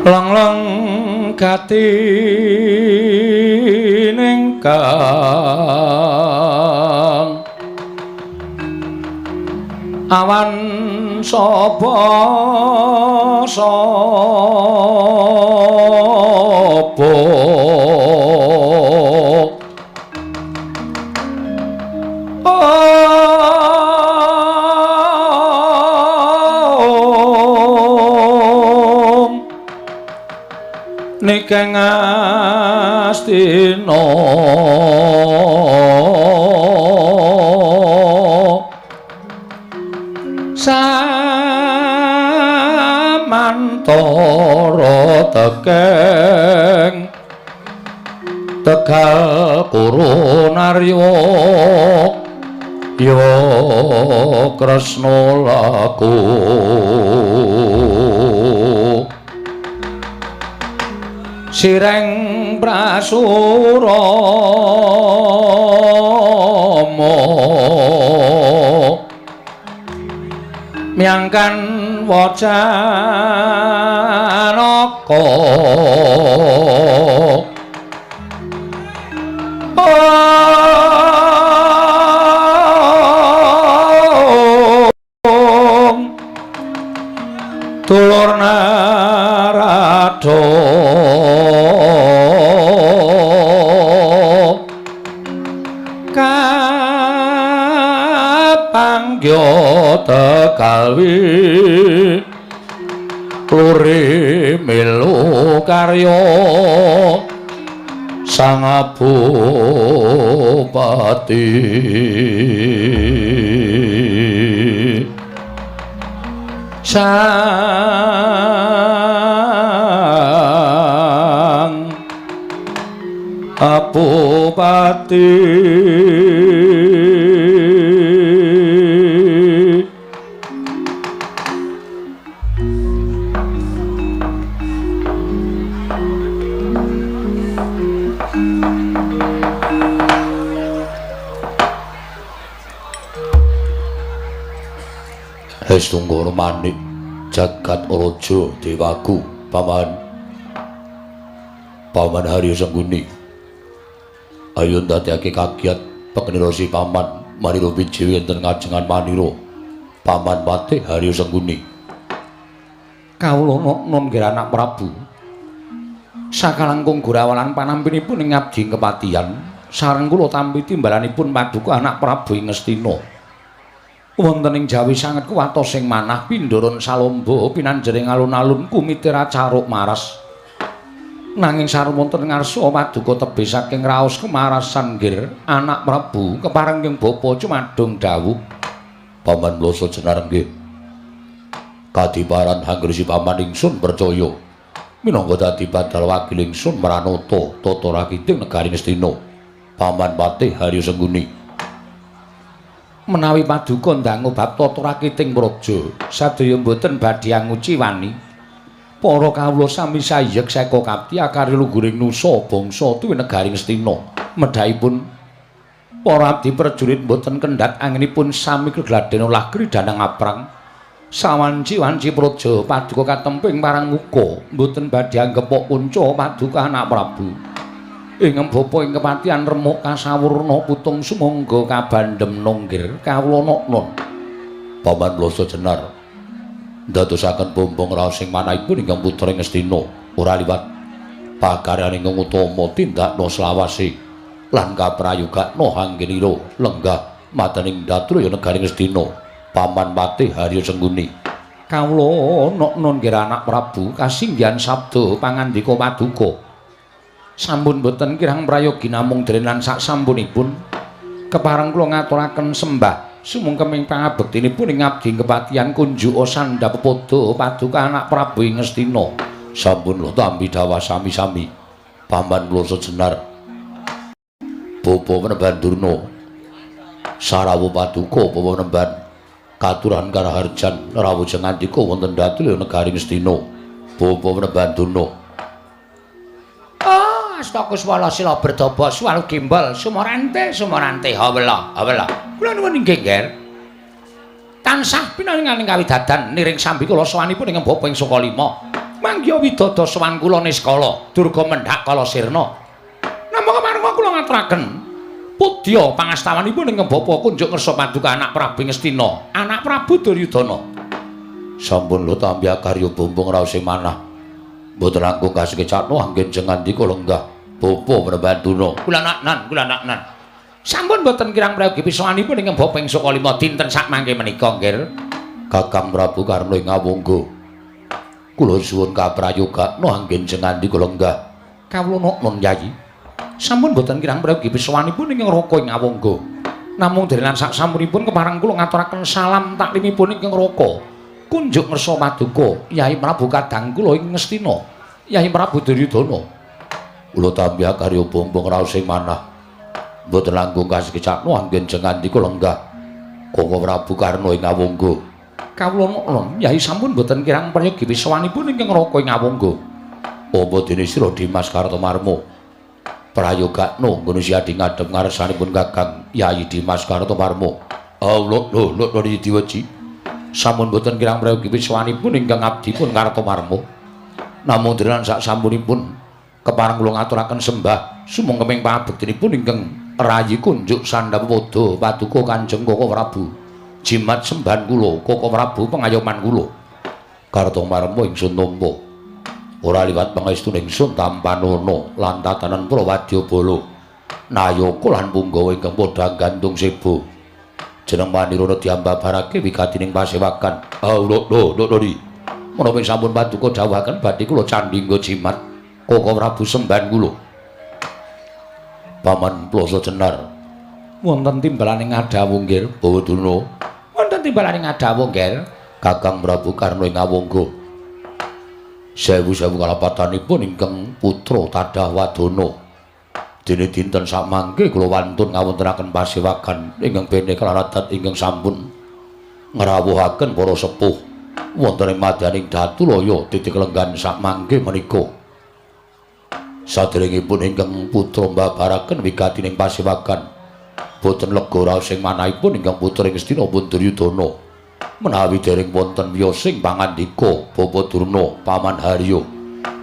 Lengleng gati ningkang awan sapa sapa Nikeng Astina samantara tekeng Tegal Kurunarya ya Kresna laku sireng prasurama myangkan wacanaka om dulur narada kapanggya tekalwi luri melu karya sang bupati sang bupati. Hestunggur manik jagat raja dewaku paman paman Haryo Sengguni ayo ndadekake kagiat pekenira si paman manira wiji wonten ngajengan manira paman patih Haryo Sengguni. Kawula nun nggih anak Prabu sakalangkung gurawalan panampinipun ing abdi kepatihan sareng kula tampi timbalanipun paduka anak Prabu ing Ngastina. Wonten ing Jawi sanget kuwatos sing manah pindharan salomba pinanjering alun-alun kumitira caruk maras. Nanging sareng wonten ngarsa paduka tebih saking raos kemarasan nggir anak Prabu kepareng ing bapa cumadung dawuh. Paman Mloso jenar nggih. Kadiparan hanggri paman ingsun percaya minangka dadi badal wakil ingsun mranata tata rakiting negari Ngastina. Paman Patih Haryo Sengguni. Menawi paduka ndangu bab tata rakiting praja sadaya mboten badhe anguciwani. Para kawula sami sayek seka kapti akarya lungguring nusa bangsa tuwi negari Ngastina. Medhahipun para abdi prajurit mboten kendhat anginipun sami kegladen olah kridanang aprang. Sawanci-wanci praja paduka katemping marang muka mboten badhe anggepok kunca paduka anak Prabu. Ing bapa ing kepatihan remuk kasawurna putung sumangga kabandhem nunggir kawula noknon. Paman Mloso jenar ndadosaken bombong raos sing manahipun ingkang putra Ngastina ora liwat pakaryan ingkang utama tindakna selawase lan kaprayogakna anggenira lenggah matening datraya negari Ngastina. Paman Patih Haryo Sengguni. Kawula noknon nggih anak Prabu kasinggihan sabda pangandika paduka. Sampun boten kirang prayogi namung deren lan sak sampunipun kepareng kula ngaturaken sembah sumungkeming pangabektinipun ing abdi kepatihan kunjuka sandhap pepodo paduka anak Prabu ing Ngastina. Sampun lho tampi dawah sami-sami. Paman Mloso jenar bapa penemban Durna sarawuh paduka bapa penemban katuran karaharjan rawuh jengandika wonten datul negari Ngastina. Bapa penemban Durna. Astakuswala sila berdaba suwalu gimbal sumorante sumorante hawela hawela. Kula nuwun inggih nggih. Tansah pinaringan kawidadan niring sambi kula sowanipun ing bapa ing Sukalima. Manggiha widada sowan kula niskala durga mendhak kala sirna. Namung kepareng kula ngaturaken pudya pangastawanipun ingkang bapa kunjuk ngersa paduka anak Prabu Ngastina, anak Prabu Duryudana. Sampun lho tampi akarya bumbung raos ing manah. Mboten langkung kasekecakno anggen jengandika lenggah bapa Prabanduna. Kula naknan, kula naknan. Sampun mboten kirang prayogi pisanipun ingkang bapa ing Sukalima dinten sakmangke menika nggih. Kakang Prabu Karna ing Awangga. Kula suwun kaprayogakno anggen jengandika lenggah. Kawula noknon Yayi. Sampun mboten kirang prayogi pisanipun ingkang Raka ing Awangga. Namung derenan sak sampunipun kepareng kula ngaturaken salam taklimipun ingkang Raka. Kunjuk ngersa paduka Yai Prabu kadang kula ing Ngastina, Yai Prabu Duryudana. Kula tampi akarya bumbung raos ing manah. Mboten langkung kasekecakno anggen jengandika lenggah. Koko Prabu Karna ing Awangga. Kawula noknon Yai sampun mboten kirang prayogi pisanipun ingkang Raka ing Awangga. Apa dene sira Dimas Kartomarma? Prayogakno nggone siadi ngadhep ngarsanipun Kakang Yai Dimas Kartomarma. Allah lho lho diweji. Sampun boten kirang prayogi pisanipun ingkang abdi pun Kartomarma. Namung denan sak sampunipun kepareng kula ngaturaken sembah sumangkeming pangabektinipun ingkang rayi kunjuk sandhap pada paduka Kanjeng Koko Prabu. Jimat sembahan kula Koko Prabu pengayoman kula. Kartomarma ingsun tampa. Ora liwat pangestune ingsun tampanana lan tatanan para wadyabala. Nayaka lan punggawa ingkang padha gantung seba. Jeneng manirana diambabarake wigatining pasewakan. Allah lho lho lho. Menapa sampun paduka dawuhaken badhe kula candhingga jimat Koko Prabu sembahan kula. Paman Ploso Jenar. Wonten timbalane ngadhawuh nggih Bawaduna. Wonten timbalane ngadhawuh nggih Kakang Prabu Karna ing Awangga. Sewu-sewu kalapatanipun ingkang putra tadah wadana. Dene dinten samangke kula wantun ngawontenaken pasewakan ingkang bene kalaradat ingkang sampun ngrawuhaken para sepuh wonten ing madyaning Datulaya titik lenggan samangke menika. Saderengipun ingkang putra mbabaraken wigatining pasewakan boten lega raos ing manahipun ingkang putra ing Ngastina pun Duryudana. Menawi dereng wonten wiyosing pangandika Bapa Durna Paman Harya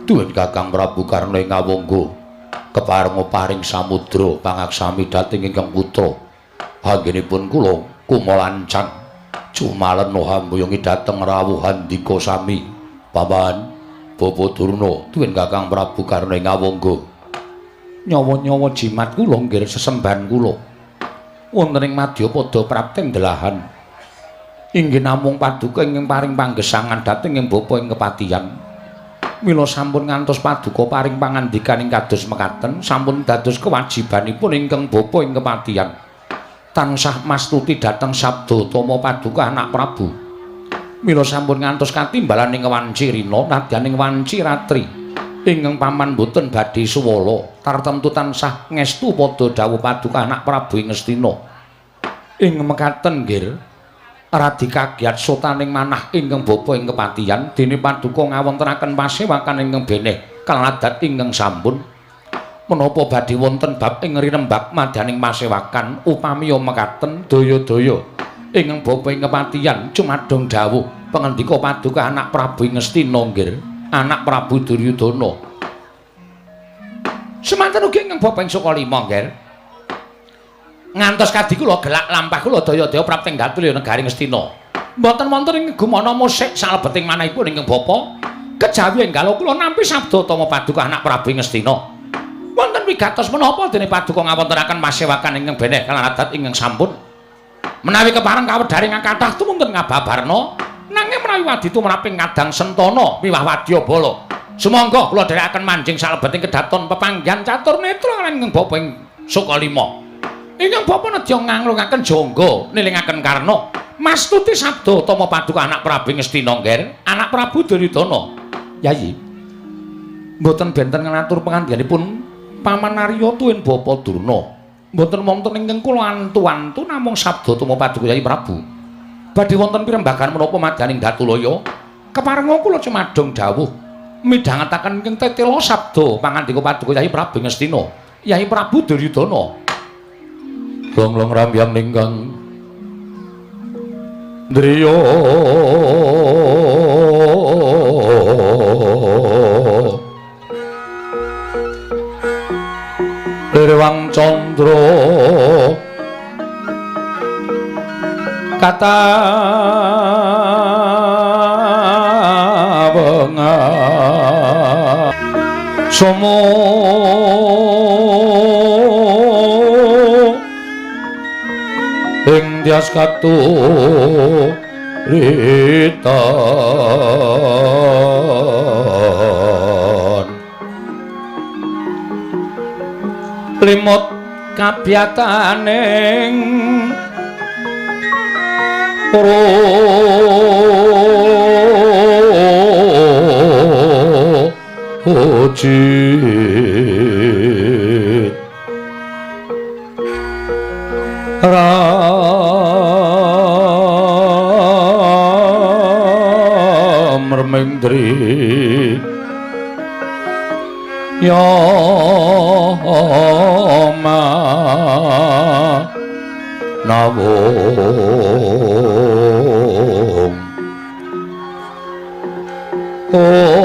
duwen Kakang Prabu Karna ing Awangga keparenga paring samudra pangaksami dhateng ingkang putra. Anggenipun kula kumalancang cumalena hambuyungi dhateng rawuh handika sami. Paman Bapa Durna duwen Kakang Prabu Karna ing Awangga. Nyawa-nyawa jimat kula nggih sesembahan kula wonten ing madyapada prapten delahan. Inggih namung paduka ingkang paring panggesangan dhateng ing bapa ing kepatihan. Mila sampun ngantos paduka paring pangandikan ing kados mekaten sampun dados kewajibanipun ingkang bapa ing kepatihan. Tansah mastuti dhateng sabda utama paduka anak Prabu. Mila sampun ngantos katimbalan ing wanci rina nadyan ing wanci ratri. Ingkang paman boten badhe suwala tartemtu tansah ngestu padha dawuh paduka anak Prabu ing Ngastina. Ing mekaten nggih radi kagiat sotaning manah ingkang bapa ing kepatihan dene paduka ngawontenaken pasewakan ingkang beneh kaladat ingkang sampun. Menapa badhe wonten bab ing rinembak madyaning pasewakan upami mekaten daya-daya ingkang bapa ing kepatihan cumadong dawuh pangandika paduka anak Prabu ing Ngastina nggih anak Prabu Duryudana. Semanten ugi ingkang bapa ing Sukalima nggih. Ngantos kadi kula gelak lampah kula daya-daya prapting Datulaya negari Ngastina. Mboten wonten ing gumana musik salebeting manahipun ingkang bapa kejawi enggal kula nampi sabda utama paduka anak Prabu Ngastina. Wonten wigatos menapa dene paduka ngawontenaken pasewakan ingkang beneh kalarat ingkang sampun. Menawi kepareng kawedharing kathah tumunten ngababarna nanging menawi wadi tumraping kadang sentana miwah wadyabala. Sumangga kula dherekaken manjing salebeting kedaton pepanggihan catur netra lan ingkang bapa ing Sukalima. Ingkang bapa nedya nganglungaken jangga nilingaken karna mastuti sabda utama paduka anak Prabu Ngastina nggih anak Prabu Duryudana. Yayi mboten benten ngatur pangandikanipun Paman Arya tuwin Bapa Durna. Mboten wonten ingkang kula antu-antu namung sabda utama paduka Yayi Prabu. Badhe wonten pirembagan menapa madyaning Datulaya keparenga kula cumadong dawuh midhangetaken ingkang tetela sabda pangandika paduka Yayi Prabu Ngastina Yayi Prabu Duryudana. Longlong rambyang ninggang driya. Rewang Candra kata wenga somo ing tias katurita limut kabiyataning rojit ram remendri ya ma nawung ong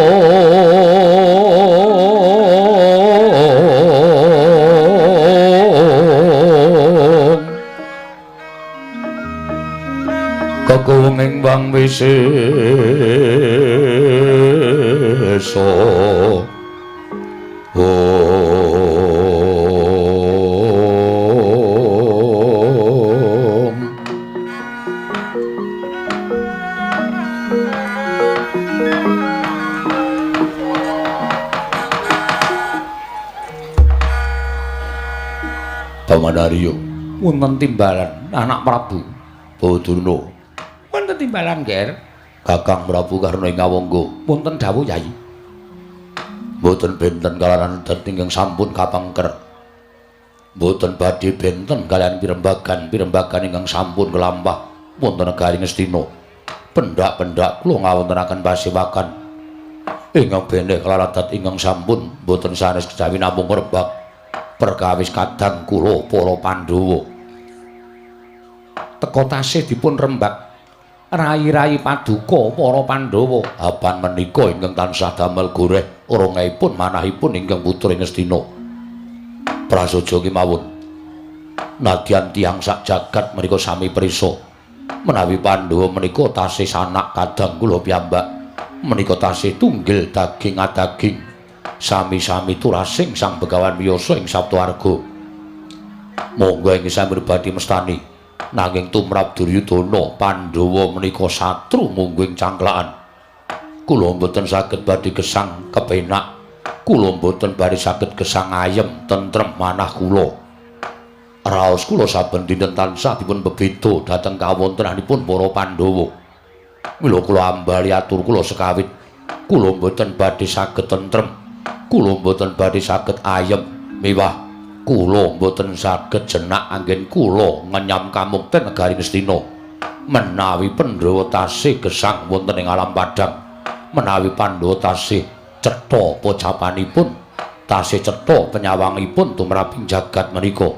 kekuwenging wang wisesa Om. Paman Arya, wonten timbalan anak Prabu Badurna. Wonten timbalan, Ger. Kakang Prabu Karna ing Awangga, wonten dawuh Yai. Mboten benten kalaran adat ingkang sampun kapengker. Mboten badhe benten kaliyan pirembagan-pirembagan ingkang sampun kelampah wonten negari Ngastina. Pendak-pendak kula ngawontenaken pasewakan ingkang beneh kalaran adat ingkang sampun mboten sanes kejawi namung rebak perkawis kadang kula para Pandhawa. Teka tasih dipun rembak rai-rai paduka para Pandhawa. Apan menika ingkang tansah damel goreh rongehipun manahipun ingkang putra Ngastina. Prasaja kemawon nadyan tiyang sak jagat menika sami prisa menawi Pandhawa menika tasih sanak kadang kula piyambak menika tasih tunggil daging adaging sami-sami turasing Sang Begawan Wiyasa ing Saptawarga. Monggo ing sami badhe mestani nanging tumrap Duryudana Pandhawa menika satru mungguing cangklakan. Kula mboten saged badhe gesang kepenak, kula mboten badhe saged gesang ayem tentrem manah kula. Raos kula saben dinten tansah dipun bebeda dhateng kawontenanipun para Pandhawa. Mila kula ambali atur kula sekawit, kula mboten badhe saged tentrem, kula mboten badhe saged ayem miwah kula mboten saged jenak anggen kula ngenyam kamukten negari Ngastina. Menawi Pandhawa tasih gesang wonten ing alam padhang, menawi Pandhawa tasih cetha pocapanipun, tasih cetha penyawangipun tumraping jagat menika.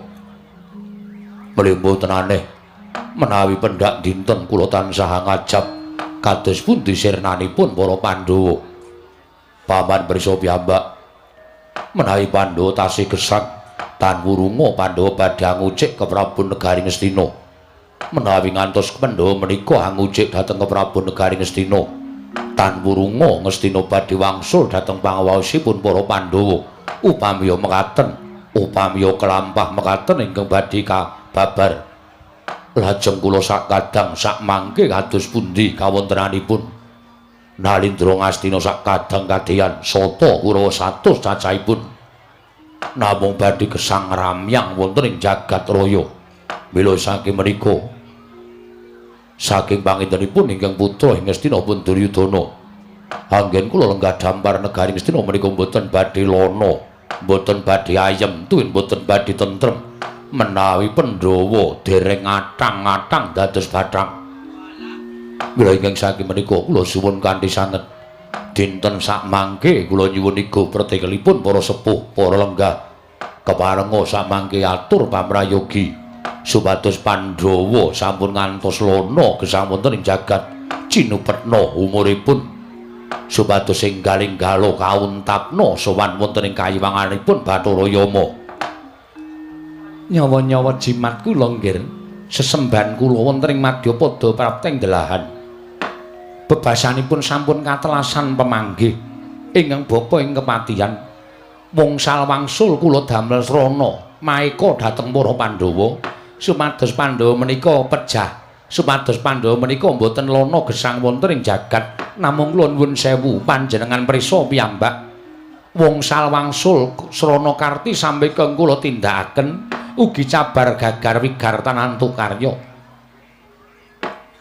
Melih mboten aneh menawi pendak dinten kula tansah ngajab kados pundi sirnanipun para Pandhawa. Paman prisa piyambak menawi Pandhawa tasih gesang tan wurunga Pandhawa badhe angucik ke Prabu Negari Ngastina. Menawi ngantos Pandhawa menika angucik dhateng ke Prabu Negari Ngastina, tan wurunga Ngastina badhe wangsul dhateng pangawaosipun para Pandhawa. Upamiya mekaten, upamiya kelampah mekaten ingkang badhe kababar. Lajeng kula sakadang sakmangke kados pundi kawontenanipun Nalindra Ngastina sakadang kadeyan sata Kurawa 100 cacahipun namung badhe gesang ramyang wonten ing jagat raya. Mila saking menika saking pangintenipun ingkang putra ing Ngastina pun Duryudana, anggen kula lenggah dampar negari Ngastina menika mboten badhe lana, mboten badhe ayem, tuwin mboten badhe tentrem menawi Pandhawa dereng ngatang-ngatang dados bathang. Mila ingkang saking menika kula suwun kanthi sanget dinten sakmangke kula nyuwun iga pratikelipun para sepuh, para lenggah keparenga sakmangke atur pamrayogi supados Pandhawa sampun ngantos lana gesang wonten ing jagat cinupetna umuripun, supados enggal-enggala kauntapna sowan wonten ing kayiwanganipun Bathara Yama. Nyawa-nyawa jimat kula nggir sesembahan kula wonten ing madyapada prapteng delahan. Bebasanipun sampun katelasan pemanggih ingkang bapa ing kepatihan. Wongsal wangsul kula damel srana maeka dhateng para Pandhawa supados Pandhawa menika pejah, supados Pandhawa menika mboten lana gesang wonten ing jagat. Namung kula nuwun sewu panjenengan prisa piyambak. Wongsal wangsul srana karti sampeka kula tindakaken ugi cabar gagar wigartanantu karya.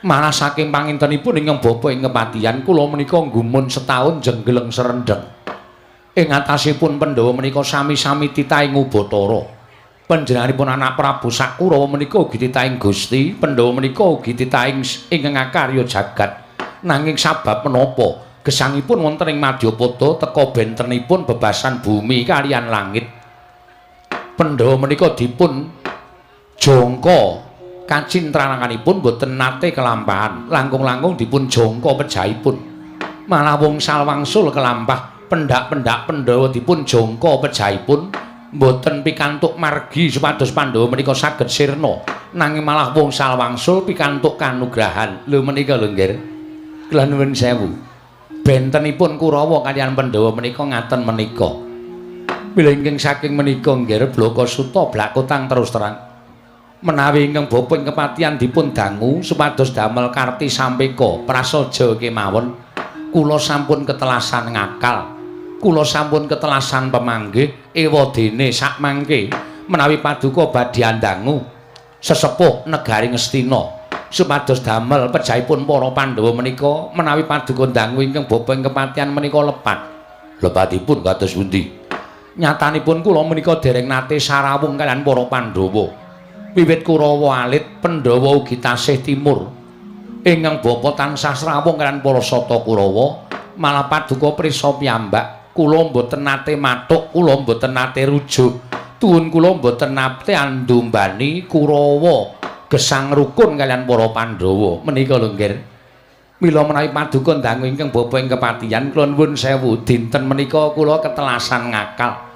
Malah saking pangintenipun ingkang bapa ing kepatihan kula menika nggumun setahun jenggeleng serendeng. Ing atasipun Pandhawa menika sami-sami titahing Ubathara. Panjenenganipun anak Prabu Sakurawa menika ugi titahing Gusti, Pandhawa menika ugi titahing ingkang akarya jagat. Nanging sabab menapa gesangipun wonten ing Madyapada teka bentenipun bebasan bumi kaliyan langit. Pandhawa menika dipun jangka kacintrananganipun boten nate kelampahan, langkung-langkung dipun jangka pejahipun. Malah wongsal wangsul kelampah pendak-pendak Pandhawa dipun jangka pejahipun boten pikantuk margi supados Pandhawa menika saged sirna, nanging malah wongsal wangsul pikantuk kanugrahan. Lho menika lho nggih. Kula nuwun sewu. Bentenipun Kurawa kaliyan Pandhawa menika ngaten menika. Mila ingkang saking menika nggih Blaka Suta blakotang terus terang. Menawi ingkang bapa ing kepatihan dipun dangu supados damel karti sampeka prasaja kemawon, kula sampun ketelasan ngakal. Kula sampun ketelasan pemanggih ewadene sakmangke menawi paduka badhe andangu sesepuh negari Ngastina supados damel pejahipun para Pandhawa menika menawi paduka dangu ingkang bapa ing kepatihan menika lepat. Lepatipun kados pundi? Nyatanipun kula menika dereng nate sarawung kaliyan para Pandhawa. Wiwit Kurawa alit, Pandhawa ugi tasih timur. Ingkang bapa tansah srawung kaliyan para Sata Kurawa, malah paduka prisa piyambak kula mboten nate mathuk, kula mboten nate rujuk. Tuwun kula mboten nate andumbani Kurawa gesang rukun kaliyan para Pandhawa. Menika lho nggih. Mila menawi paduka dangu ingkang bapa ing kepatihan kula nuwun sewu dinten menika kula ketelasan ngakal.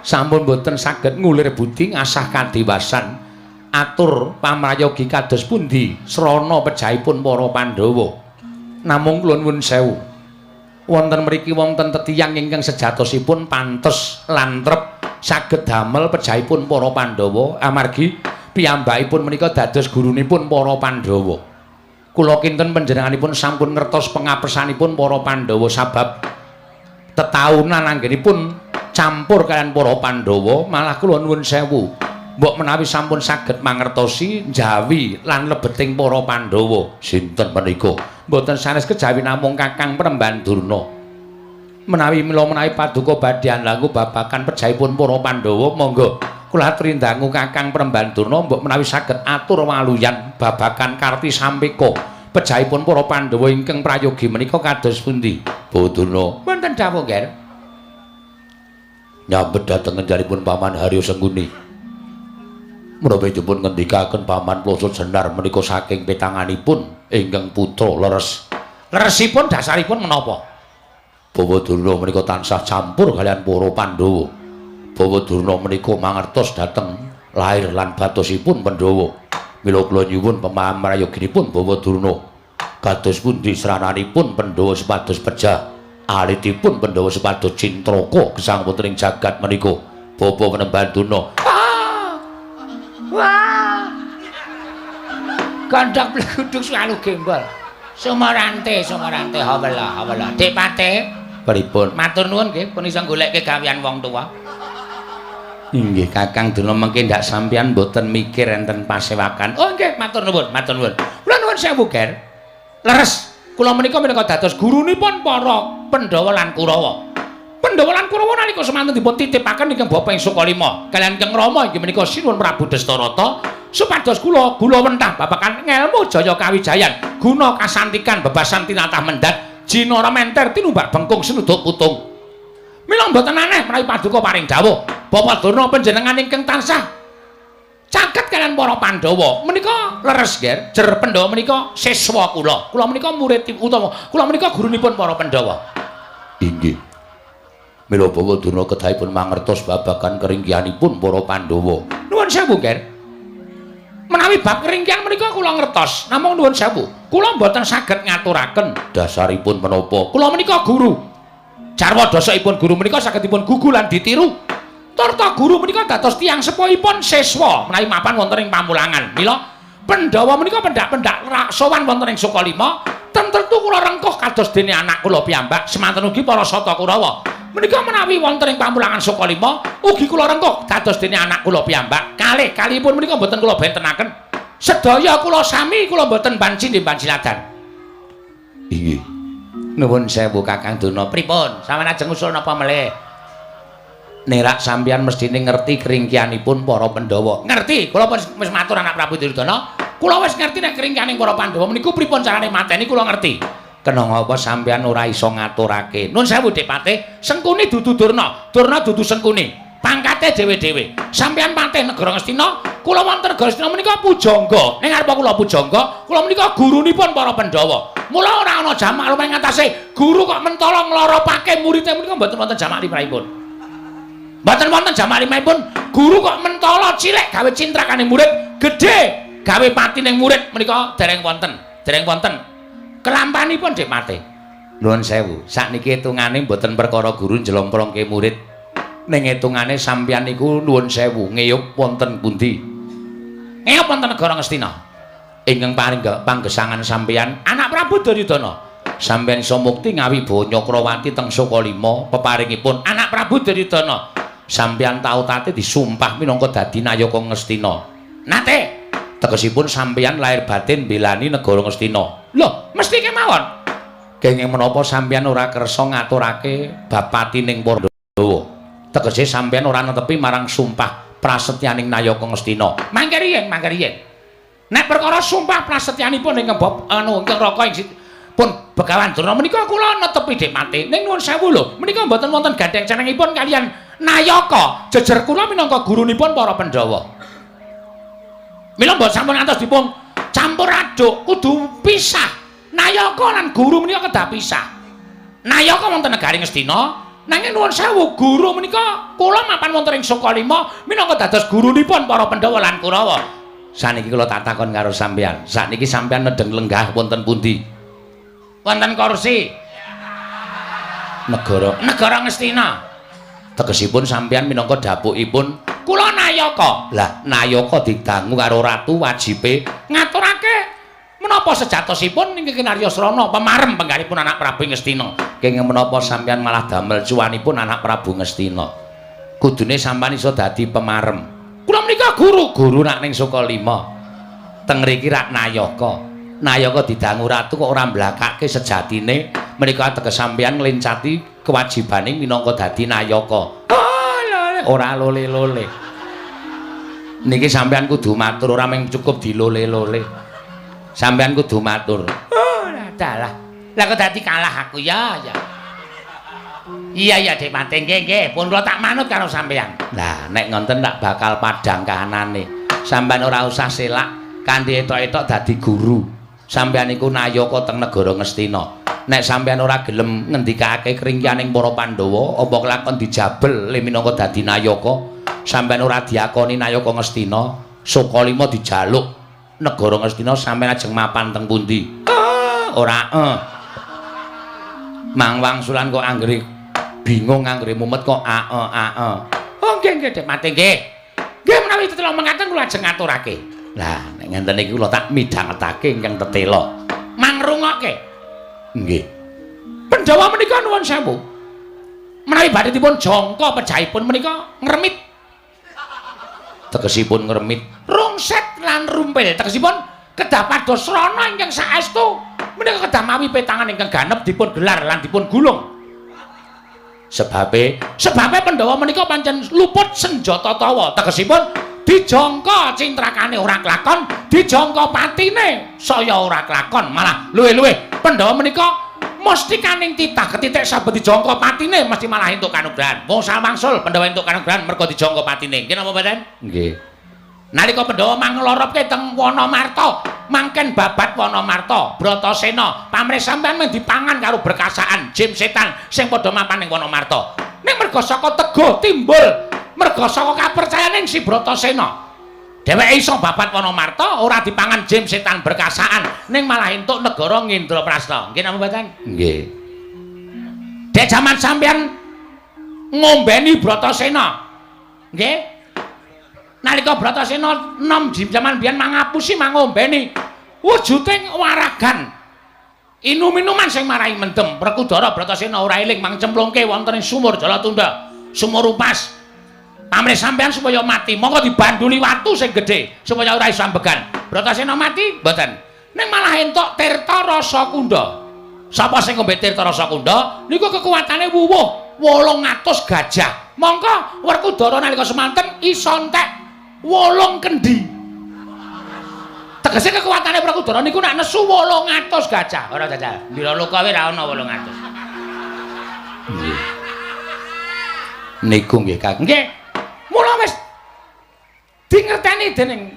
Sampun mboten saged ngulir budi ngasah kadewasan. Atur pamrayogi kados pundi srana pejahipun para Pandhawa. Namung kula nuwun sewu. Wonten mriki wonten tetiyang ingkang sejatosipun pantes lan trep saged damel pejahipun para Pandhawa amargi piyambakipun menika dados gurunipun para Pandhawa. Kula kinten panjenenganipun sampun ngertos pengapesanipun para Pandhawa sabab tetaunan anggenipun campur kaliyan para Pandhawa, malah kula nuwun sewu mbok menawi sampun saged mangertosi njawi lan lebeting para Pandhawa. Sinten menika? Mboten sanes kejawi namung Kakang Premban Durna. Menawi mila menawi paduka badhe langkung babagan pejahipun para Pandhawa, monggo kula aturi dangu Kakang Premban Durna mbok menawi saged atur waluyan babagan karti sampeka pejahipun para Pandhawa ingkang prayogi menika kados pundi? Bawa Durna. Wonten dawuh, Nger. Nyambet dhateng ngenjaripun Paman Haryo Sengkuni. Menapa dipun ngendikaken Paman Ploso Jenar menika saking petanganipun ingkang putra leres. Leresipun dasaripun menapa? Bawa Durna menika tansah campur kaliyan para Pandhawa. Bawa Durna menika mangertos dhateng lair lan batosipun Pandhawa. Mila kula nyuwun pamrayoginipun Bawa Durna. Kados pundi srananipun Pandhawa supados pejah, alitipun Pandhawa supados cintraka gesang wonten ing jagat menika. Bawa Penemban Durna. Wah. Gandhak bleguduk selalu gembol. Sumarante, sumarante hawala, hawala. Dik Pate, pripun? Matur nuwun nggih pun iso golekke gawean wong tuwa. Inggih Kakang Durna mengke ndak sampeyan mboten mikir enten pasewakan. Oh nggih, matur nuwun, matur nuwun. Kula nuwun sewu, Ger. Leres, kula menika minangka dados gurunipun para Pandhawa lan Kurawa. Pandhawa lan Kurawa nalika semanten dipun titipaken ingkang bapa ing Sukalima kaliyan Kang Rama inggih menika Sinuwun Prabu Destarata supados kula gula wentah babagan ngelmu jaya kawijayan guna kasantikan bebasan tinatah mendhat jinara menter tinumbak bengkung sinuduk putung. Mila mboten aneh menawi paduka paring dawuh Bapak Durna panjenengan ingkang tansah caket kaliyan para Pandhawa menika leres, Ger. Jer Pandhawa menika siswa kula. Kula menika murid utawa kula menika gurunipun para Pandhawa. Inggih. Mila Bawa Durna kedahipun mangertos babagan keringkihanipun para Pandhawa. Nuwun sewu, Ger. Menawi bab keringkihan menika kula ngertos, namung nuwun sewu, kula mboten saged ngaturaken dasaripun menapa. Kula menika guru. Jarwa dasakipun guru menika saged dipun gugu lan ditiru. Turta guru menika dados tiyang sepuhipun siswa menawi mapan wonten ing pamulangan. Mila Pandhawa menika pendak-pendak sowan wonten ing Sukalima, tentu kula rengkuh kados dene anak kula piyambak, semanten ugi para Sata Kurawa. Menika menawi wonten ing pamulangan Sukalima, ugi kula rengkuh dados dene anak kula piyambak. Kalih kalihipun menika mboten kula bentenaken. Sedaya kula sami, kula mboten banci banjiladan. Inggih. Nuwun sewu Kakang Durna. Pripun? Sampeyan ajeng usul napa melih? Nerak sampeyan mestine ngerti keringkianipun para Pandhawa. Ngerti, kula wis matur anak Prabu Duryudana. Kula wis ngerti nek keringkianing para Pandhawa meniku pripun carane mateni kula ngerti. Kena ngapa sampeyan ora iso ngaturake? Nun sewu Dik Patih, Sengkuni dudu Durna, Durna dudu Sengkuni. Pangkate dhewe-dhewe. Sampeyan patih negara Ngastina, kula wonten negara Ngastina menika pujangga. Ning ngarepa kula pujangga, kula menika gurunipun para Pandhawa. Mula ora ana jamak lumrah ngatasé guru kok mentala ngloropake muridé menika mboten wonten jamak limrahipun. Mboten wonten jamak limrahipun, guru kok mentala cilik gawe cintrakane murid, gedhe gawe patining murid menika dereng wonten, dereng wonten. Kelampanipun Dik Patih. Nuwun sewu, sakniki hitungane mboten perkara guru njlomprongke murid. Ning hitungane sampeyan niku nuwun sewu ngeyup wonten pundi? Ngeyup wonten negara Ngastina. Ingkang panggesangan sampeyan anak Prabu Duryudana. Sampeyan iso mukti ngawibawa Nyakrawati teng Sukalima peparingipun anak Prabu Duryudana. Sampeyan tau tate disumpah minangka dadi nayaka Ngastina. Nate tegesipun sampeyan lahir batin mbelani negara Ngastina. Lho, mesti kemawon. Kenging menapa sampeyan ora kersa ngaturake bab patining Pandhawa? Tegese sampeyan ora netepi marang sumpah prasetyaning nayaka Ngastina. Mangke riyen, mangke riyen. Nek perkara sumpah prasetyanipun ingkang bab anu ingkang Raka ing pun Begawan Durna menika kula netepi Dik Patih. Ning nuwun sewu lho, menika mboten wonten gandheng cenengipun kaliyan nayaka. Jejer kula minangka gurunipun para Pandhawa. Mila mbok sampun ngantos dipun campur aduk, kudu pisah. Nayaka lan guru menika kedah pisah. Nayaka wonten negari Ngastina, nanging nuwun sewu guru menika kula mapan wonten ing Sukalima minangka dados gurunipun para Pandhawa lan Kurawa. Saniki kula tak takon karo sampeyan. Sakniki sampeyan nedheng lenggah wonten pundi? Wonten kursi negara negara Ngastina. Tegesipun sampeyan minangka dapukipun kula nayaka. Lah, nayaka didangu karo ratu wajibe ngaturake menapa sejatosipun ingkang kinarya srana pemarem penggalipun anak Prabu Ngastina. Kenging menapa sampeyan malah damel cuwanipun anak Prabu Ngastina? Kudune sampeyan iso dadi pemarem. Kula menika guru, guru nak ning Sukalima. Teng mriki rak nayaka. Nayaka didangu ratu kok ora mblakake sejatine menika ateges sampeyan nglencati kewajibane minangka dadi nayaka. Oh, lho, ora lole-lole. Niki sampeyan kudu matur, ora mung cukup dilole-lole. Sampeyan kudu matur. Oh, dalah. Lah kok dadi kalah aku ya, ya. Iya ya Dik Patih, nggih nggih, pun kula tak manut karo sampeyan. Lah nek ngonten tak bakal padhang kahanane. Sampeyan ora usah selak kanthi etok-etok dadi guru. Sampeyan iku nayaka teng negara Ngastina. Nek sampeyan ora gelem ngendikake keringkianing para Pandhawa, apa kelakon dijabel le minangka dadi nayaka? Sampeyan ora diakoni nayaka Ngastina, Sukalima dijaluk negara Ngastina, sampeyan ajeng mapan teng pundi? Ora eh. Mang wangsulan kok anggere bingung, anggere mumet kok ae ae. Oh nggih nggih Dik Patih nggih. Nggih menawi tetela mengaten kula ajeng ngaturake. Lah nek ngenten iki kula tak midhangetake ingkang tetela. Mangrungokke. Nggih. Pandhawa menika nuwun sewu. Menawi badhe dipun jangka pejahipun menika ngremit. Tegesipun ngremit rungset lan rumpil. Tegesipun kedah pados srana ingkang saestu menika kedah mawi petangan ingkang ganep dipun gelar lan dipun gulung. Sebabe sebabe Pandhawa menika pancen luput senjata tawa. Tegesipun dijangka cintrakane ora klakon, dijangka patine saya ora klakon, malah luwih-luwih Pandhawa menika mestikaning titah ketitik saben dijangka patine mesti malah entuk kanugrahan. Wong sawangsul Pandhawa entuk kanugrahan merga dijangka patine. Nggih napa mboten? Nggih. Nalika Pandhawa manglorobke teng Wanamarta, mangken babat Wanamarta, Bratasena, pamrih sampeyan mung dipangan karo berkasaan jim setan sing padha mapan ning Wanamarta. Ning merga Merga saka teguh timbul, merga saka kapercayaning si Bratasena. Dheweke iso babat Wanamarta ora dipangan jim setan berkasaan ning malah entuk negara Ngindraprasta. Nggih napa mboten? Nggih. Dek jaman sampeyan ngombeni Bratasena. Nggih. Nalika Bratasena enom jaman biyen mangapusi mangombeni wujuding waragan inum-inuman sing marai mendem. Werkudara Bratasena ora eling mang cemplungke wonten ing sumur Jalatunda, sumur Upas. Pamrih sampean supaya mati, monggo dibanduli watu sing gedhe supaya ora iso ambegan. Bratasena mati? Mboten. Ning malah entuk Tirta Rasa Kunda. Sapa sing ngombe Tirta Rasa Kunda niku kekuatane wuwuh 800 gajah. Mongko Werkudara nalika semanten iso entek 8 kendi. Tegese kekuatane Werkudara niku nek nesu 800 gajah. Ora jajal. Ndira loka wae ra ana 800. Nggih. Niku nggih Kang. Nggih. Mula wis dingerteni dening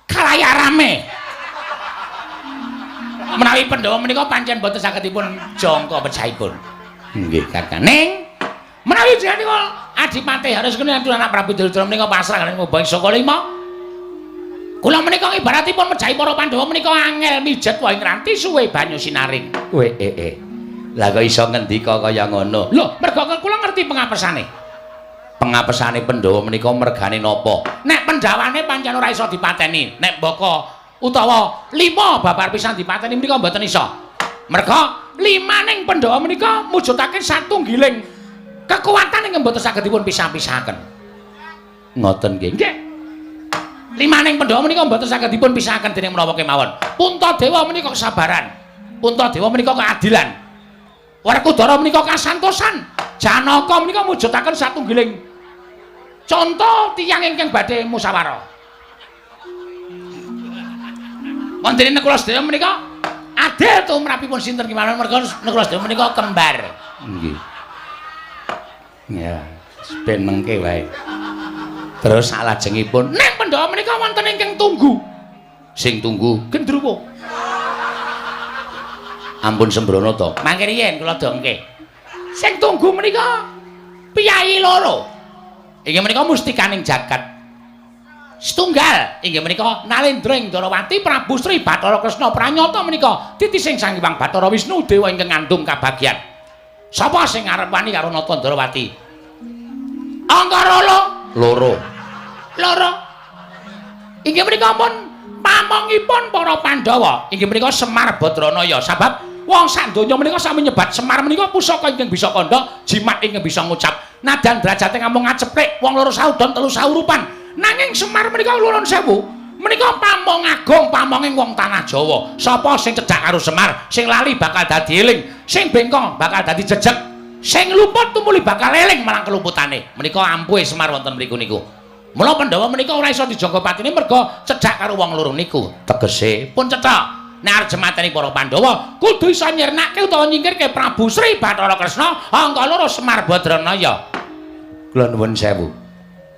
khalayak rame. Menawi Pandhawa menika pancen boten saged dipun jangka pejahipun. Nggih Kakang. Ning menawi jenengan Adipati harus kene anak Prabu Duryudana menika pasrah kaliyan Mbah Saka Lima. Kula menika ibaratipun mejahi para Pandhawa menika angel mijet wae ngranti suwe banyu sinaring. Kowe Lah kok iso ngendika kaya ngono? Lho, merga kula ngerti pengapesane. Pengapesane Pandhawa menika mergane napa? Nek Pandhawane pancen ora iso dipateni, nek mbaka utawa 5 babar pisan dipateni menika mboten iso. Merga limaning Pandhawa menika mujudake satunggiling kekuatan ingkang mboten saged dipun pisah-pisahaken. Ngoten nggih. Nggih. Limaning Pandhawa menika mboten saged dipun pisahaken dening menapa kemawon. Puntadewa menika kesabaran. Puntadewa menika keadilan. Werkudara menika kasantosan. Janaka menika mujudaken satunggiling conto tiyang ingkang badhe musyawarah. Wonten Nakula sedaya menika adil tumrapipun sinten kemawon merga Nakula sedaya menika kembar. Nggih. Ya, ben mengke wae. Terus salajengipun ning Pandhawa menika wonten ingkang tunggu. Sing tunggu gendruwo. Ampun sembrono to. Mangke riyen kula dongke. Sing tunggu menika piyayi loro. Inggih menika mustikaning jagat. Setunggal inggih menika Nalendra ing Ndrawati Prabu Sri Bathara Kresna pranyata menika titising Sang Hyang Bathara Wisnu dewa ingkang ngandung kabagyan. Sapa sing arep wani karo Nata Ndrawati? Angka loro. Loro. Inggih menika pun pamongipun para Pandhawa. Inggih menika Semar Badranaya. Sabab wong sak donya menika sami nyebat Semar menika pusaka ingkang bisa kandha, jimat ingkang bisa ngucap. Nadan derajate ngamung ngaceplik wong loro saudon telu saurupan. Nanging Semar menika nuwun sewu, menika pamong agung, pamonging wong tanah Jawa. Sapa sing cedhak karo Semar, sing lali bakal dadi eling, sing bengkong bakal dadi jejeg, sing luput tumuli bakal eling marang keluputane. Menika ampuhe Semar wonten mriku niku. Mula Pandhawa menika ora iso dijangka patine merga cedhak karo wong loro niku. Tegese pun cetha. Nek arep jemateni para Pandhawa kudu iso nyirnake utawa nyingkirke Prabu Sri Bathara Kresna angka loro Semar Badranaya. Kula nuwun sewu.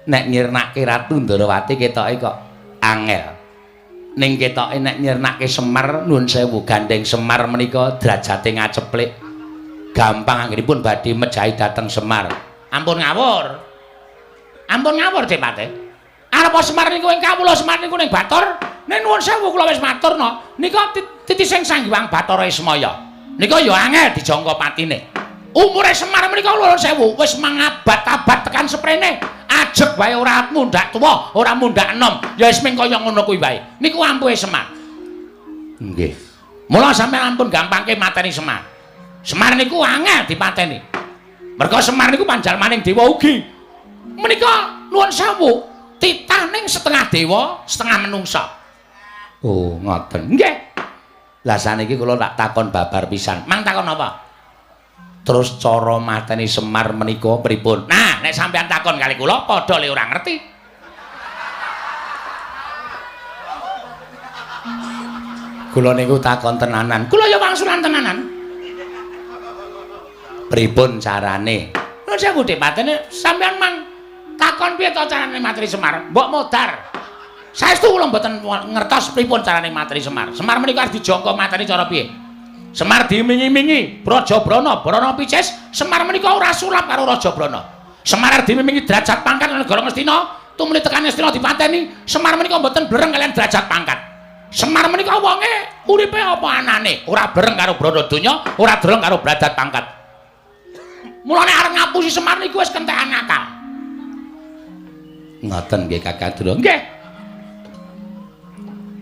Nek nyirnake Ratu Ndrawati ketoke kok angel. Ning ketoke nek nyirnake Semar nuwun sewu gandeng Semar menika derajate ngaceplik. Gampang anggenipun badhe mejahi dhateng Semar. Ampun ngawur. Ampun ngawur Depate. Arep Semar niku ing kawula Semar niku ning Batur. Nek nuwun sewu kula wis maturna, nika titising Sang Hyang Bathara Ismaya. Nika ya angel dijangka patine. Umure Semar menika nuwun sewu wis mangabad-abad tekan seprene. Ajeg wae ora mundhak tuwa, ora mundhak enom. Ya wis ming kaya ngono kuwi wae. Niku ampuhe Semar. Nggih. Mula sampeyan ampun gampangke mateni Semar. Semar niku angel dipateni. Merga Semar niku panjalmaning dewa ugi. Menika nuwun sewu titah ning setengah dewa, setengah menungsa. Oh, ngoten. Nggih. Lah saniki kula tak takon babar pisan. Mang takon apa? Terus cara mateni Semar menika pripun? Nah, nek sampean takon kali kula padha le ora ngerti. Kula niku takon tenanan. Kula ya wangsulan tenanan. Pripun carane? Nuwun sewu Depatene sampean mang takon piye to carane mateni Semar? Mbok modar. Saestu kula mboten ngertos pripun carane mateni Semar. Semar menika arep dijangka mateni cara piye? Semar dimingi-mingi Braja Brana, Brana Picis, Semar menika ora sulap karo Raja Brana. Semar dimingi derajat pangkat negara Ngastina, tumuli tekan Ngastina dipateni, Semar menika mboten blereng kaliyan derajat pangkat. Semar menika wonge uripe apa anane, ora blereng karo brana donya, ora dreng karo derajat pangkat. Mulane arep ngapusi Semar niku wis kentekan akal. Ngoten nggih Kakang Dra. Nggih.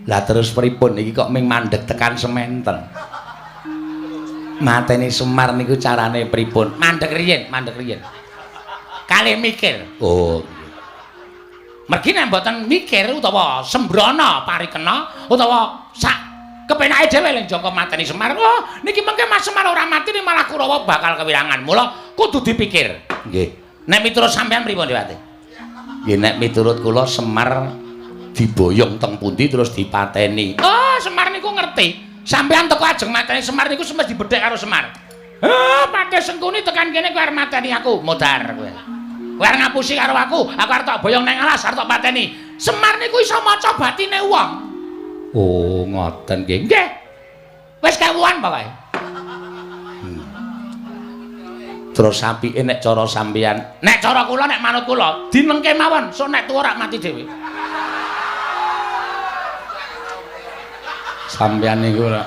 Lah terus pripun iki kok ming mandeg tekan sementen? Mateni Semar niku carane pripun? Mandeg riyin, mandeg riyin. Kalih mikir. Oh. Mergi nek mboten mikir utawa sembrana parikena utawa sak kepenake dhewe lek jangka mateni Semar. Oh, niki mengke Mas Semar ora mati malah Kurawa bakal kewirangan. Mula kudu dipikir. Nggih. Nek miturut sampean pripun, Dewate? Nggih, nek miturut kula Semar diboyong teng pundi terus dipateni. Oh, Semar niku ngerti. Sampean teko ajeng mateni Semar niku semesti dibedhek karo Semar. Heh, Patih Sengkuni tekan kene kowe arep mateni aku, modar kowe. Kowe arep ngapusi karo aku, aku arep tok boyong nang alas, arep tok pateni. Semar niku iso maca batine wong. Oh, ngoten nggih. Nggih. Wis kewuan pokoke. Terus apike nek cara sampean, nek cara kula nek manut kula, dinengke mawon, sok nek tuwa rak mati dhewe. Sampean niku ora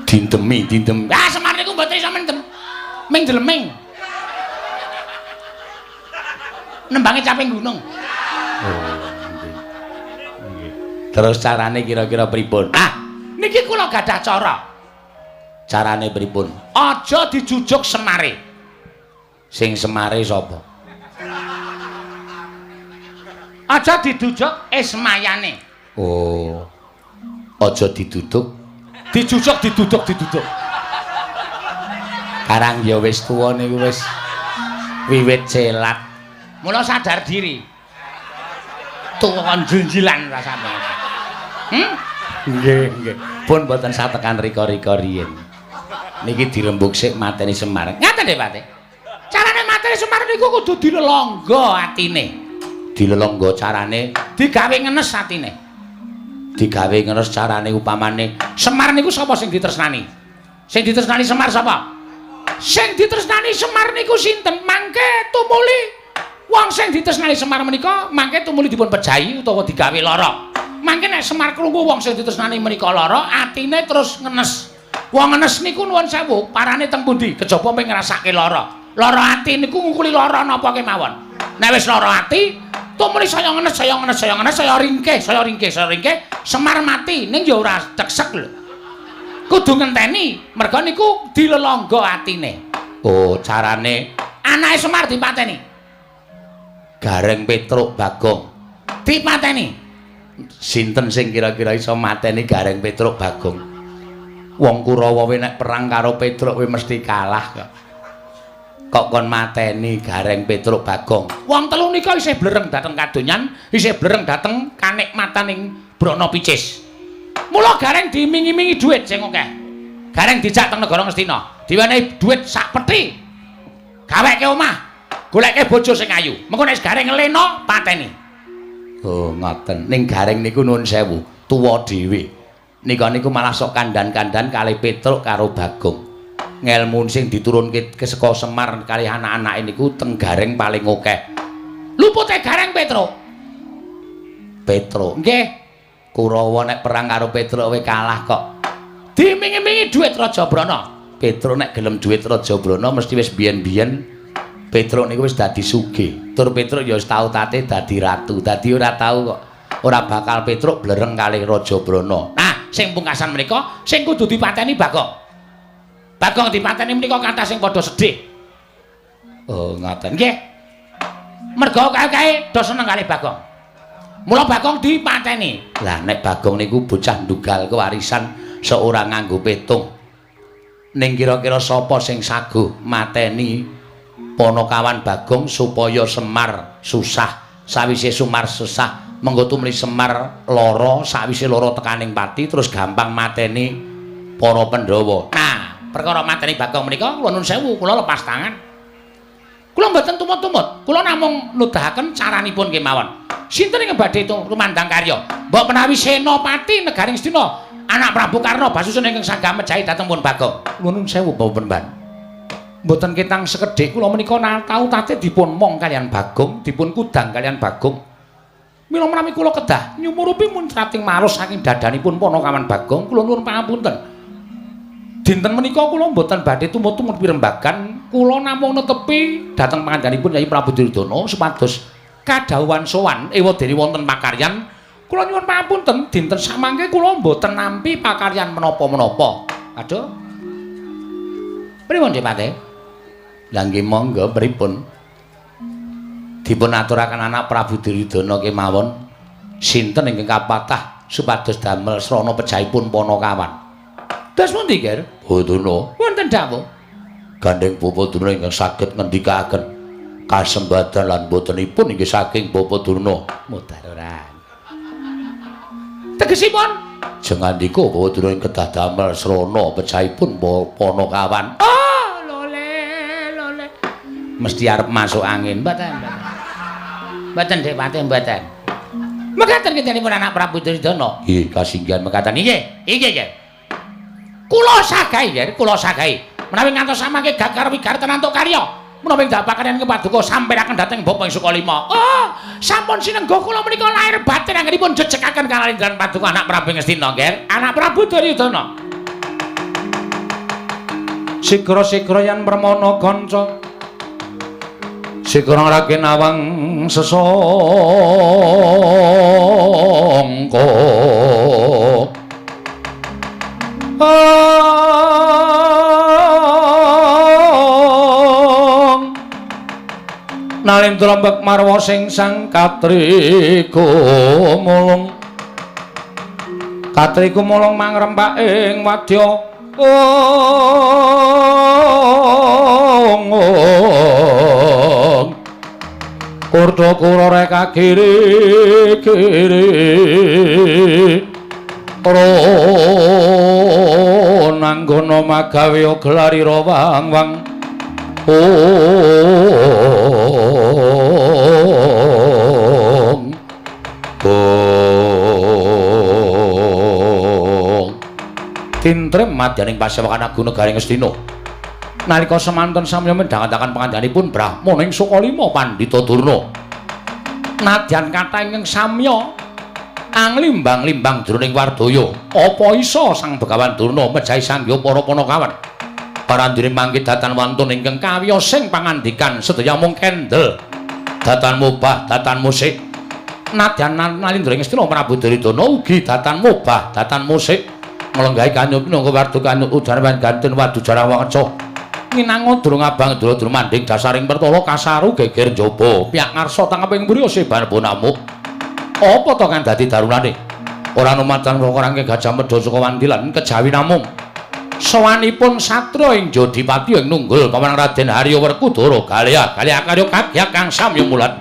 dindemi, dindem. Ah, Semar niku mboten iso mendem. Ming dleming. Nembange caping gunung. Oh, nggih. Nggih. Terus carane kira-kira pripun? Ah, niki kula gadah cara. Carane pripun? Aja dijujuk Semare. Sing Semare sapa? Aja dijujuk Ismayane. Oh. Aja diduduk. Dijujuk, diduduk, diduduk. Karang ya wis tuwa niku wis wiwit celat. Mula sadar diri. Tuwa kon jenjilan rasane. Nggih, nggih. Pun mboten satekan rika-rika riyin. Niki dirembug sik mateni Semar. Ngaten nggih, Pak. Carane mateni Semar niku kudu dilelangga atine. Dilelangga carane digawe ngenes atine. Digawe ngenes carane upamane Semar niku sapa sing ditresnani? Sing ditresnani Semar sapa? Sing ditresnani Semar niku sinten? Mangke tumuli wong sing ditresnani Semar menika mangke tumuli dipun pejahi utawa digawe lara. Mangke nek Semar krungu wong sing ditresnani menika lara, atine terus ngenes. Wong ngenes niku nuwun sewu, parane teng pundi? Kejaba mung ngrasake lara. Lara ati niku ngungkuli lara napa kemawon. Nek wis lara ati, tumuli saya ngenes, saya ngenes, saya ngenes, saya ringkeh, saya ringkeh, saya ringkeh, Semar mati ning ya ora ceksek lho. Kudu ngenteni, merga niku dilelangga atine. Oh, carane anake Semar dipateni. Gareng Petruk Bagong dipateni. Sinten sing kira-kira iso mateni Gareng Petruk Bagong? Wong Kurawa we nek perang karo Petruk we mesti kalah kok. Kok kon mateni Gareng Petruk Bagong? Wong telu nika isih blereng dhateng kadonyan, isih blereng dhateng kanikmataning Brana Picis. Mula Gareng dimingi-mingi dhuwit sing akeh. Gareng dijak teng negara Ngastina, diwenehi dhuwit sak peti. Gaweke omah, goleke bojo sing ayu. Mengko nek Gareng lena pateni. Oh, ngoten. Ning Gareng niku nuwun sewu, tuwa dhewe. Nika niku malah sok kandan-kandan kalih Petruk karo Bagong. Ngelmu sing diturunke saka Semar kalih anak-anake niku teng Gareng paling akeh. Lupute Gareng Petruk. Petruk. Nggih. Kurawa nek perang karo Petruk we kalah kok. Dimingi-mingi dhuwit Raja Brana. Petruk nek gelem dhuwit Raja Brana mesti wis biyen-biyen Petruk niku wis dadi sugih. Tur Petruk ya wis tau tate dadi ratu. Dadi ora tau kok. Ora bakal Petruk blereng kalih Raja Brana. Nah, sing pungkasan menika sing kudu dipateni Bagong. Bagong dipateni menika kathah sing padha sedih. Oh, ngoten. Nggih. Merga kae-kae do seneng kalih Bagong. Mula Bagong dipateni. Lah nek Bagong niku bocah ndugal kewarisan seorang nganggo petung. Ning kira-kira sapa sing saguh mateni ponokawan Bagong supaya Semar susah? Sawise Semar susah, mengko tumuli Semar lara, sawise lara tekaning pati terus gampang mateni para Pandhawa. Nah, perkara mateni Bagong menika kula nuwun sewu, kula lepas tangan. Kula mboten tumut-tumut, kula namung nudahaken caranipun kemawon. Sinten ingkang badhe tumandang karya? Mbok menawi senopati negaring Ngastina Anak Prabu Karna Basusena ingkang sagah mejahi dhateng pun Bagong. Nuwun sewu Bapak Penemban. Mboten ketang sekedhik kula menika tau tate dipun mong kaliyan Bagong, dipun kudang kaliyan Bagong. Mila menawi kula kedah nyumurupi muncrating maros saking dadanipun Panakawan Bagong, kula nuwun pangapunten. Dinten menika kula mboten badhe tumut-tumut pirembagan, kula namung netepi dhateng pangandhanipun Yai Prabu Duryudana supados kadhawuhan sowan ewadene wonten pakaryan. Kula nyuwun pangapunten, dinten samangke kula mboten nampi pakaryan menapa-menapa. Aduh. Pripun Dipate? Lah nggih monggo pripun? Dipun aturaken anak Prabu Duryudana kemawon sinten ingkang kapatah supados damel srana pejahipun Panakawan. Dos pundi, Ger? Bodana. Wonten dawuh. Gandeng Bapa Durna ingkang saged ngendikaken kasembadan lan botenipun inggih saking Bapa Durna. Mudar ora. Tegesipun jengandika Bapa Durna ing kedah damel srana pejahipun Panakawan. Oh, lole lole. Mesti arep masuk angin. Mboten, mboten. Mboten Depate mboten. Mekaten kintenipun anak Prabu Duryudana. Nggih, kasinggihan mekaten. Nggih, nggih, nggih. Kula sagahi, Ger, kula sagahi. Menawi ngantos samangke gagar wigar tenantuk karya, menawi ndapakaken ing paduka sampiraken dhateng Bapa ing Sukalima. Oh, sampun sinengga kula menika lahir batin anggenipun jejekaken kalindran paduka anak Prabu Ngastina, Ger. Anak Prabu Duryudana. Sigra-sigra yen permana kanca. Sigra raken awang sesangka. Nalindra lembek marwa sing sang katriku mulung. Katriku mulung mangrempak ing wadya. Ong ong. Kurda kura reka kiri kiri. Ronanggana magawe gelarira wang wang. Ong ong. Tintrem madyaning pasewakan Agung Negaring Ngastina. Nalika semanten samya midhangetaken pangandhanipun Brahmana ing Sukalima Pandhita Durna. Nadyan kathah ingkang samya anglimbang-limbang jroning wardaya, apa isa Sang Begawan Durna mejahi sangya para Panakawan? Parandene mangke datan wantun ingkang kawiyosing pangandikan sedaya mung kendel. Datan mubah, datan musik. Nadyan Nalindra Ngastina Prabu Duryudana ugi datan mubah, datan musik. Nglenggahi kanyut minangka wardu kanyut udan wan ganten wadu jarang wanca. Minanga durung abang dura manding dasaring pertala kasaru geger njaba. Piyak ngarsa tangkeping mburi sebar bonamuk. Apa to kang dadi darunane? Ora numatan rangke Gajah Mada saka wandilan kejawi namung sowanipun satra ing Jodipati ing nunggul paman Raden Harya Werkudara Galya Galya karya kagya kang samya mulat.